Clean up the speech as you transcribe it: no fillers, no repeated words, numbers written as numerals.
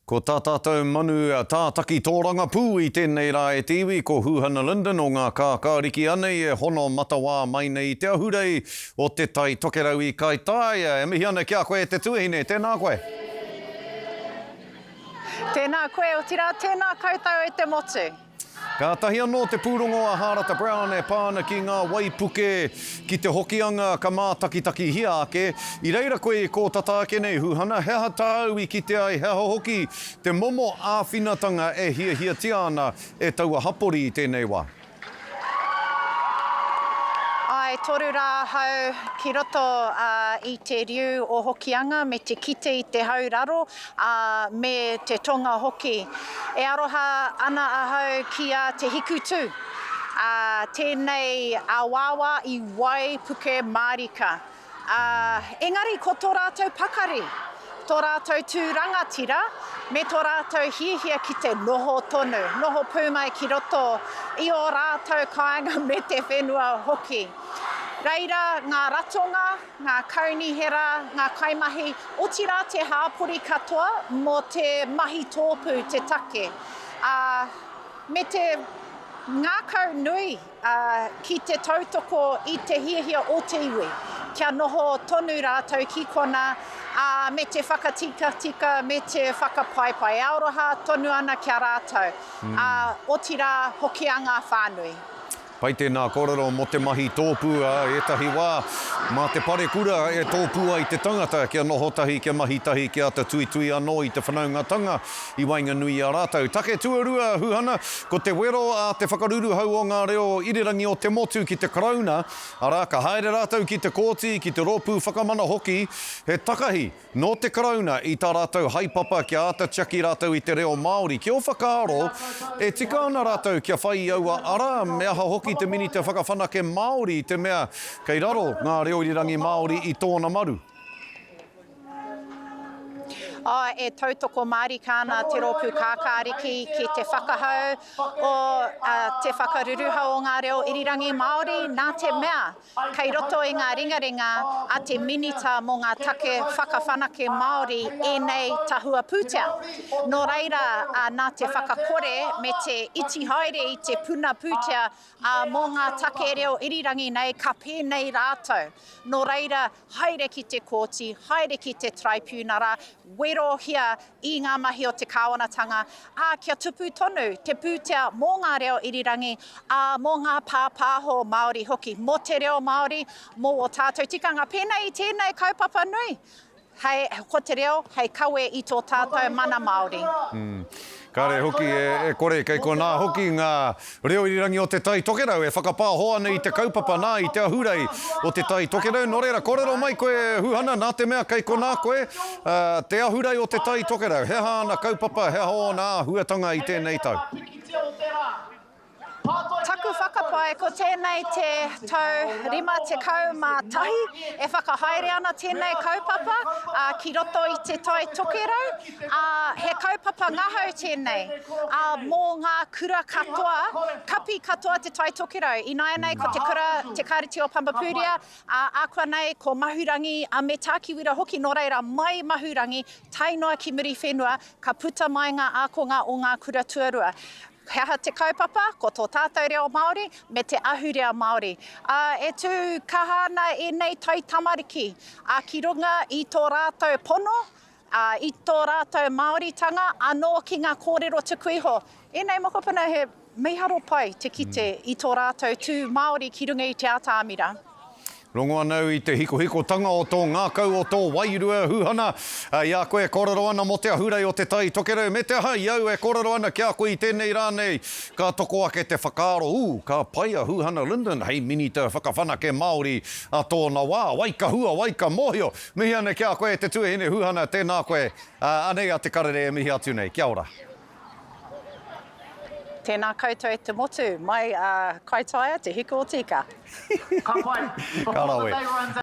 Ko tā tātou manu tātaki tōrangapū i tēnei rā e te iwi, ko Huhana Lyndon o ngā Kākāriki anei e hono matawā mai nei i te ahurei o Te Tai Tokerau i Kaitaia. E mihi ana ki a koe e te tuahine, tēnā koe. Tēnā koe, otirā tēnā koutou e te motu. Kātahi anō te pūrongo a Hārata Brown e pā ana ki ngā waipuke ki te Hokianga ka mātakitakihia ake. I reira koe i kō tata ake nei, Huhana, he aha tāu i kite ai, he aha hoki te momo āwhinatanga e hiahiatia ana e taua hapori i tēnei wā? Āe, toru rā ahau ki roto i te riu o Hokianga me te kite i te hau raro, ā, me te tonga hoki. E aroha ana ahau ki a Te Hikutū, ā, tēnei awaawa i waipuke mārika. Ā, engari ko tō rātou pakari, tō rātou tū rangatira, me tō rātou hiahia ki te noho tonu, noho pūmau ki roto i ō rātou kāinga me te whenua hoki. Reira ngā ratonga, ngā kaunihera, ngā kaimahi, otirā te hāpori katoa mō te mahi tōpū te take, ā, me te ngākau nui ki te tautoko i te hiahia o te iwi kia noho tonu rātou ki konā, ā, me te whakatikatika me te whakapaipai. E aroha tonu ana ki a rātou, ā, otirā Hokianga whānui. Pai tēnā kōrero mō te mahi tōpū, ā, ētahi wā, mā te parekura e tōpū ai te tangata kia noho tahi, kia mahi tahi, kia ata tuitui anō i te whanaungatanga i waenganui i a rātou. Take tuarua, Huhana, ko te wero a te whakaruruhau o ngā reo irirangi o te motu ki te Karauna, arā, ka haere rātou ki te kōti, ki te Rōpū Whakamana hoki, he takahi Nō te Karauna i tā rātou haepapa kia āta tiaki rātou i te reo Māori. Ki ō whakaaro, e tika ana rātou kia whai i aua ara, me aha hoki te Minita Whakawhanake Māori i te mea kei raro ngā reo irirangi Māori i tōna maru? Āe, e tautoko mārika ana Te Rōpū Kākāriki ki te whakahau o te whakaruruhau o ngā reo irirangi Māori nā te mea Kei roto i ngā ringaringa a te Minita mō ngā Take Whakawhanake Māori ēnei tahua pūtea. Nō reira, nā te whakakore me te iti haere i te puna pūtea mō ngā take reo irirangi nei ka pēnei rātou. Nō reira, haere ki te kōti, haere ki te taraipiunara, werohia i ngā mahi o te kāwanatanga, ā, kia tupu tonu te pūtea mō ngā reo irirangi, ā, mō ngā pāpāho Māori hoki, mō te reo Māori, mō ō tātou tikanga. Pēnei i tēnei kaupapa nui, hei, ko te reo hei kawe i tō tātou mana Māori. Kāre hoki e kore, kei konā hoki ngā reo irirangi o Te Tai Tokerau e whakapāho ana i te kaupapa nā, i te ahurei o Te Tai Tokerau. Nō reira, kōrero mai koe, Huhana, nā te mea kei konā koe, te ahurei o Te Tai Tokerau. He aha ana kaupapa, he aha ōna āhuatanga i tēnei tau? Taku whakapae ko tēnei te tau 51 e whakahaere ana tēnei kaupapa ki roto i Te Tai Tokerau, ā, he kaupapa ngahau tēnei mō ngā kura katoa, kapi katoa Te Tai Tokerau. Ināianei ko te kura Te Kāreti o Pamapūria, ā, ākuanei ko Mahurangi me Tākiwira hoki, nō reira mai Mahurangi tae noa ki Muriwhenua ka puta mai ngā ākonga o ngā kura tuarua. He aha te kaupapa? Ko tō tātou reo Māori me te ahurea Māori. Ā, e tū kaha ana ēnei taitamariki, ā, ki runga i tō rātou pono, ā, i tō rātou Māoritanga anō ki ngā kōrero tuku iho. Ēnei mokopuna he mīharo pai te kite i tō rātou tū Māori ki runga i te atamira. Rongo ana au i te hikohikotanga o tō ngākau, o tō wairua, Huhana, i a koe e kōrero ana mō te ahurei o Te Tai Tokerau, me te aha, i au e kōrero ana ki a koe i tēnei rā nei, ka toko ake te whakaaro, ū, ka pai a Huhana Lyndon hei Minita Whakawhanake Māori a tōna wā. Wai ka hua, wai ka mōhio. Mihi ana ki a koe e te tuahine Huhana, tēnā koe. Anei a Te Karere e mihi atu nei. Kia ora. Tēnā koutou e te motu, mai a Kaitaia, Te Hiku o Tīka. Ka rawe.